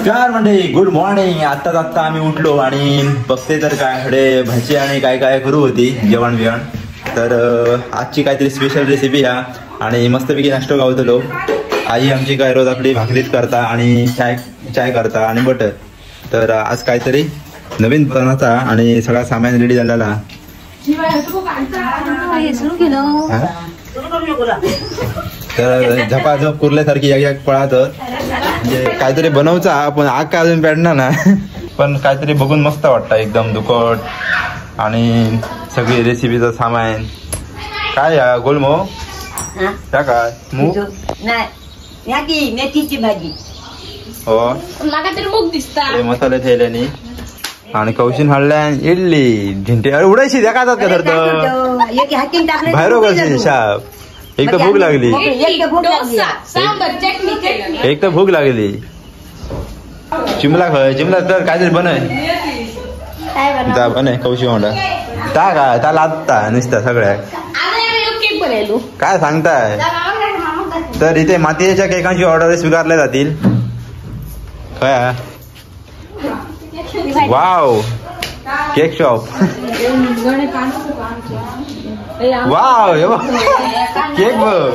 नमस्कार मंडळी, good morning. आत्ताच आत्ता आम्ही उठलो आणि बघते तर काय हडे भाजी आणि काय काय करू होती जेवण बिवण. तर आजची काहीतरी स्पेशल रेसिपी ह्या आणि मस्तपैकी नाश्तो गावतलो. आई आमची काय रोज आपली भाकरीच करता आणि चाय चाय करता आणि बटर. तर आज काहीतरी नवीन बनवता आणि सगळा सामान रेडी झालेला. तर झपाझप कुर्ल्यासारखी एक एक पळात म्हणजे काहीतरी बनवचा, पण आग काय अजून पेटणार ना, पण काहीतरी बघून मस्त वाटतं एकदम दुखट आणि सगळी रेसिपीचं सामान. काय या गोलमो त्या काय मूग नाही, मेथीची भाजी हो मूग दिसता मसाले थेल्यानी आणि कौशीन हाडल्यान इडली झिंटे. अरे उडायची त्या का धरत बाहेर कशी शाप. एक तर भूक लागली, एक तर भूक लागली. चिमला खय चिमला तर काहीतरी बनय ता बनय कौशी म्हणा ता काय ता लादता नुसता सगळ्या काय सांगताय. तर इथे मातीच्या केकांची ऑर्डर स्वीकारल्या जातील. काय वाव केक शॉप. वाव केक बघ.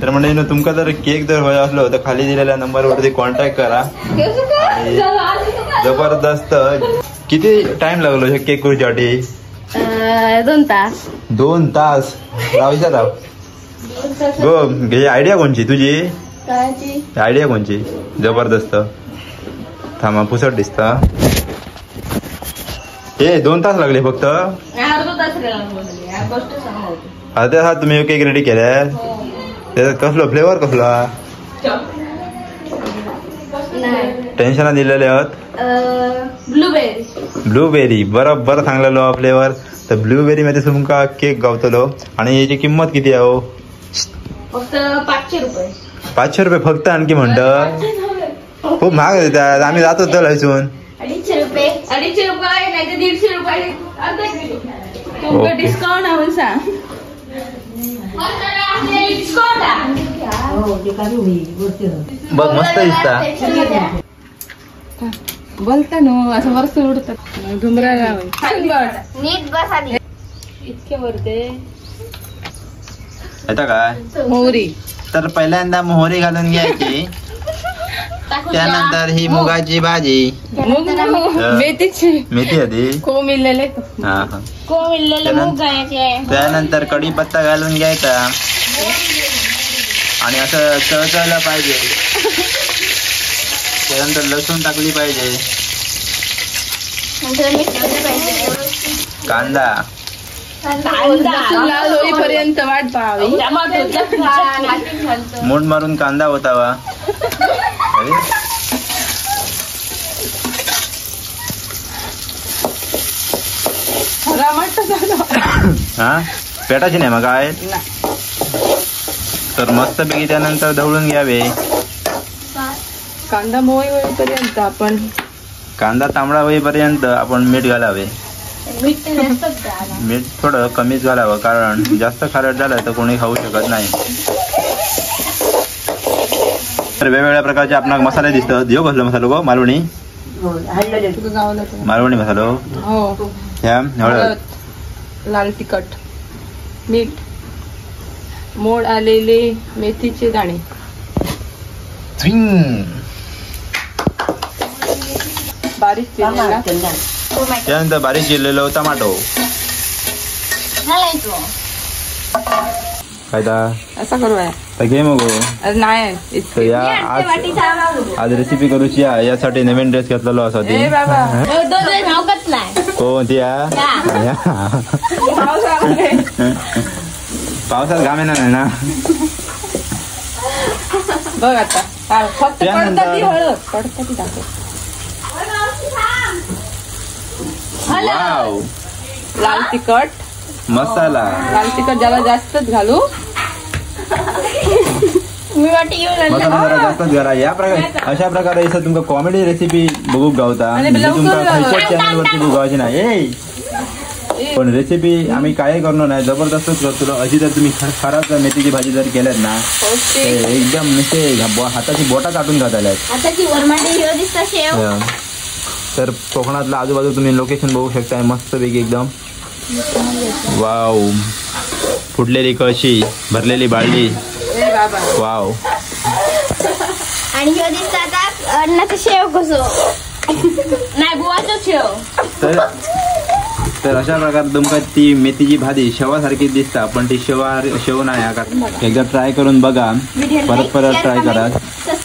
तर म्हणजे तुमका जर केक जर हवा असलो तर खाली दिलेल्या नंबरवरती कॉन्टॅक्ट करा. जबरदस्त. किती टाइम लागलो हे केक करूसाठी? 2 तास. 2 तास राव विचार राव गो. आयडिया कोणची तुझी? आयडिया कोणची? जबरदस्त. थांबा पुसट दिसता. हे 2 तास लागले फक्त. अर्ध्या तासात तुम्ही केक रेडी केले. त्याच्यात कसलो फ्लेवर कसला? टेन्शन दिलेले आहोत. ब्लूबेरी. ब्लूबेरी बरोबर सांगलेलो फ्लेवर. तर ब्लूबेरी मध्ये तुमका केक गावतलो. आणि याची किंमत किती आहे हो? फक्त 500 रुपये. 500 रुपये फक्त. आणखी म्हणत खूप महाग देतात. आम्ही जात होतो लसून 250 रुपये. 250 रुपये नाही तर 150 रुपये. अर्धा किलो तुमका डिस्काउंट हवं सांग. बघ मस्त दिसता. बोलता नो असं वरस उडतात घुमरा नीट बस आधी इतके वरते आता काय मोहरी. तर पहिल्यांदा मोहरी घालून घ्यायची, त्यानंतर ही मुगाची भाजी, मेथीची मेथी आधी कोमिलेले कोमिलेले मूग घालायचे, त्यानंतर कढीपत्ता घालून घ्यायचा आणि असं चळचळलं पाहिजे. त्यानंतर लसूण टाकली पाहिजे, कांदा लाल होईपर्यंत वाट पाहावी, मुंड मारून कांदा होतावा. हा पेटाची नाही मग काय. तर मस्तपैकी त्यानंतर ढवळून घ्यावे. कांदा मोहरी होईपर्यंत आपण कांदा तांबडा होईपर्यंत आपण मीठ घालावे. मीठ थोडं कमीच घालावं कारण जास्त खारट झालं तर कोणी खाऊ शकत नाही. तर वेगवेगळ्या प्रकारचे आपणाक मसाले दिसतात. यो कसलो मसालो गो? मालवणी. मालवणी मसालो. ह्या हळद, लाल तिखट, मीठ, मोड आलेले मेथीचे दाणे, बारीक चिरलेला, त्यानंतर बारीक चिरलेलो टमाटो. काय असा करूया घे मग. नाही तर या आज रेसिपी करूची यासाठी नवीन ड्रेस घेतलेलो असा ती कोणती पावसात घाम येणार नाही ना. बघ आता फक्त पडता ती हळद पडता ती दाखव. लाल तिखट मसाला, लाल तिखट ज्याला जास्तच घालू मसाला जरा जास्तच घाला. या प्रकारे अशा प्रकारे इथं तुमका कॉमेडी रेसिपी बघूक गावता, म्हणजे तुमका खयच्याच चॅनल वरती बघायची नाही. पण रेसिपी आम्ही काय करणार नाही, जबरदस्तच करतो. अशी जर तुम्ही खरंच मेथीची भाजी जर केल्यात ना एकदम नुसते हाताची बोटा चाटून खाताले. तर कोकणातलं आजूबाजू तुम्ही लोकेशन बघू शकता मस्तपैकी एकदम. वाव, फुटलेली कळशी, भरलेली बाळली. वाव. आणि ह्यो दिसता आता अन्नाचा शेव कसो नाही बुवाचो शेव. तर अशा प्रकारे तुमका ती मेथीची भाजी शेवासारखी दिसता, पण ती शेव नाही. एकदा ट्राय करून बघा, परत परत ट्राय करा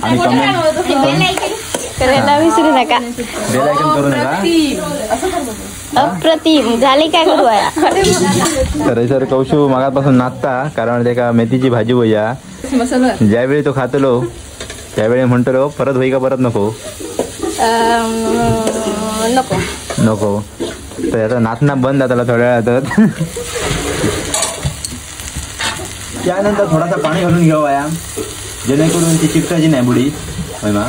आणि कमेंट करायला विसरू नका. बेल आयकॉन करू नका. अप्रतिम झाले काय करू. तर सर कौशू मागापासून नाचता कारण ते का मेथीची भाजी होया. ज्यावेळी तो खातलो त्यावेळी म्हणतो परत होई का परत नको नको नको. तर आता नाचना बंद जाताला थोड्या वेळातच. त्यानंतर थोडासा पाणी घालून घेऊया जेणेकरून ती चिकटायची नाही बुडी. होय मा?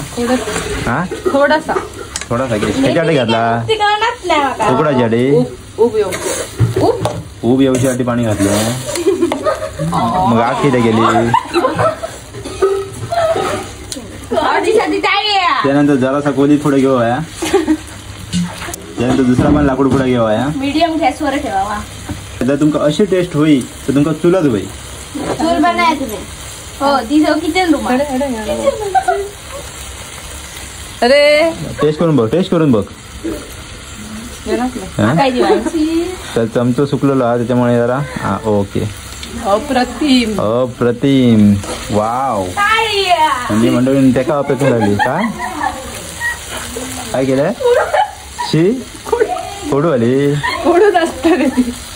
हा थोडासा थोडासा त्याच्यासाठी घातला उकडाच्यासाठी उब येऊसाठी पाणी घातलं. मग आग किती गेली. त्यानंतर जरासा कोली पुढे घेऊया. त्यानंतर दुसरा पण लाकूड पुढे घेऊया. मीडियम गॅसवर ठेवावा. जर तुमका अशी टेस्ट होई तर तुमका चुलत होई. चूल बनाय तुम्ही हो ती किचन रूम. अरे टेस्ट करून बघ, टेस्ट करून बघ. तर चमचो सुकलेलो हा त्याच्यामुळे जरा हा ओके. अप्रतिम अप्रतिम. वाव, म्हणजे मंडळी त्याका अप्रतिम लागली. काय काय केलंय? शी कोडू आली.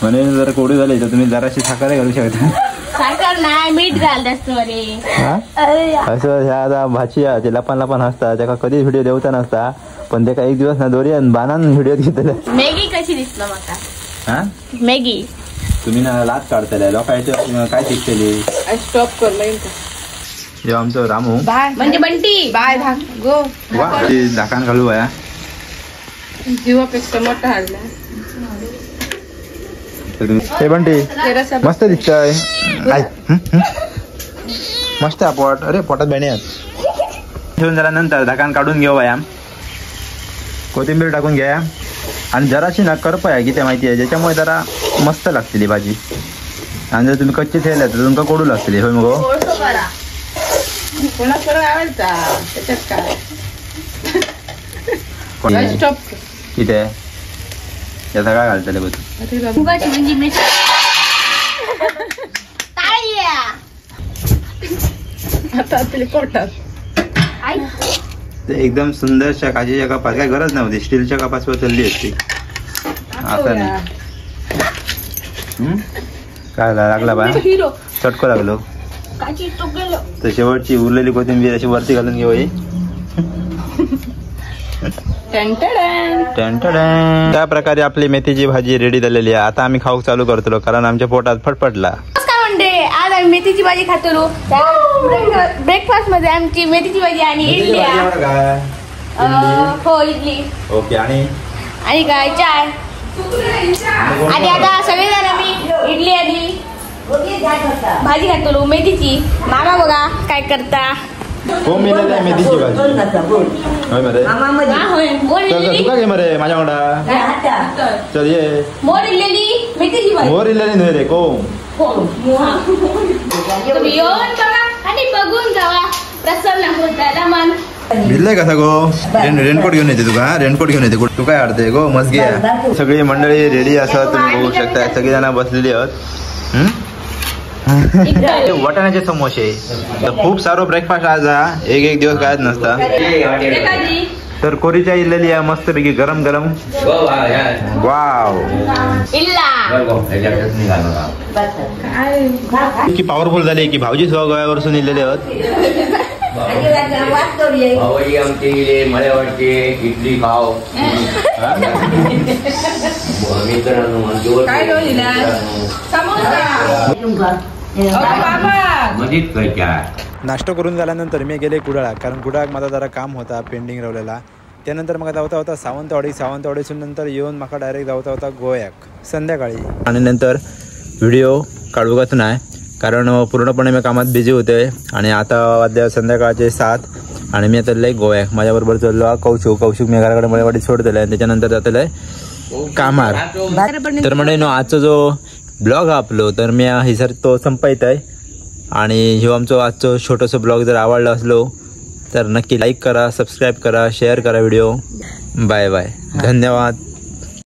म्हणजे जर कोडू झाली तर तुम्ही जराशी साखर घालू शकता. साखर नाही, मीठ घाल जास्त रे. असं ह्या आता भाची ते लपान लपान हसता, त्याका कधीच व्हिडिओ देवता नसता, पण त्याका एक दिवस ना दोरियन बाणान व्हिडिओ घेतले. मॅगी कशी दिसला माका? हा मॅगी तुम्ही ना लाच काढतले लोकांचे काय शिकतली. स्टॉप कर जेव्हा आमचं रामू बाय म्हणजे बंटी बाय धाक गो वा धाकान घालू बाया जीवापेक्षा मोठा हाडला. हे बंटी मस्त दिसतंय. मस्त आहे पोट. अरे पोटात बेणे ठेवून झाल्यानंतर धाकान काढून घेऊ बाया. कोथिंबीर टाकून घ्या आणि जराशी ना करप आहे की ते माहिती आहे, ज्याच्यामुळे जरा मस्त लागतली भाजी. आणि जर तुम्ही कच्ची ठेवल्या तर तुमका कोडू लागतली. होय मग किती या सगळा घालतले बघ. एकदम सुंदरशा काचेच्या कपात काय गरज नव्हती, स्टीलच्या कपासवर चालली असती. असं नाही काय लागला बा चटको लागलो. तर शेवटची उरलेली कोथिंबीर अशी वरती घालून घेऊ. त्या प्रकारे आपली मेथीची भाजी रेडी झालेली आहे. आता आम्ही खाऊ चालू करतो कारण आमच्या पोटात फटफटला. आज आम्ही मेथीची भाजी खातो. ब्रेकफास्ट मध्ये आमची मेथीची भाजी आणि इडली. हो इडली. ओके. आणि आणि काय चाय. आणि आता सगळेजण आम्ही इडली आणि भाजी खातो मेथीची. मामा बघा काय करता. हो मेला मेथीची भाजी. होय मरे तुका घे मरे माझ्या वांगडा. चल ये. मोर इल्लेली मेथीची भाजी. मोर इल्लेली न्हय रे कोम. तुम्ही येऊन बघा आणि बघून जावा, प्रसन्न होताला मन. भिजलंय कसा गो? रेनकोट घेऊन येते तुका. रेनकोट घेऊन येते. तू काय हाडते गो? मस्त घे. सगळी मंडळी रेडी असं तुम्ही बघू शकता. सगळी जण बसलेली आहोत. वाटाण्याचे समोसे. तर खूप सारो ब्रेकफास्ट आज हा. एक एक दिवस कायच नसता. तर कोरीच्या इल्लेली आहे मस्तपैकी गरम गरम. वाव इतकी पॉवरफुल झाली की भाऊजी सुद्धा गोव्यावरसून इल्लेले आहोत. भाऊजी आमचे इले मळ्यावरचे इडली खाव. नाश्ता करून झाल्यानंतर मी गेले कुडाळा, कारण कुडाळाक माझा जरा काम होता पेंडिंग राहिलेला. त्यानंतर म्हाका धांवता वता सावंतवाडी, सावंतवाडीसून नंतर येवन म्हाका डायरेक्ट धांवता वता गोव्याक संध्याकाळी. आणि नंतर व्हिडिओ काढूकच नाही कारण पूर्णपणे मी कामात बिझी होते. आणि आता वाजले संध्याकाळचे 7 आणि मी आता लय गोव्याक. माझ्याबरोबर चललो कौशुक. कौशुक मी घराकडे मळेवाडी सोडतले आणि त्याच्यानंतर जातले कामार. तर म्हणजे नो आजचा जो ब्लॉग आपलो तर मी हयसर तो संपयत आहे. आणि ह्यो आमचो आजचो छोटोसो ब्लॉग जर आवडलो असलो तर नक्की लाईक करा, सबस्क्राईब करा, शेअर करा व्हिडिओ. बाय बाय, धन्यवाद.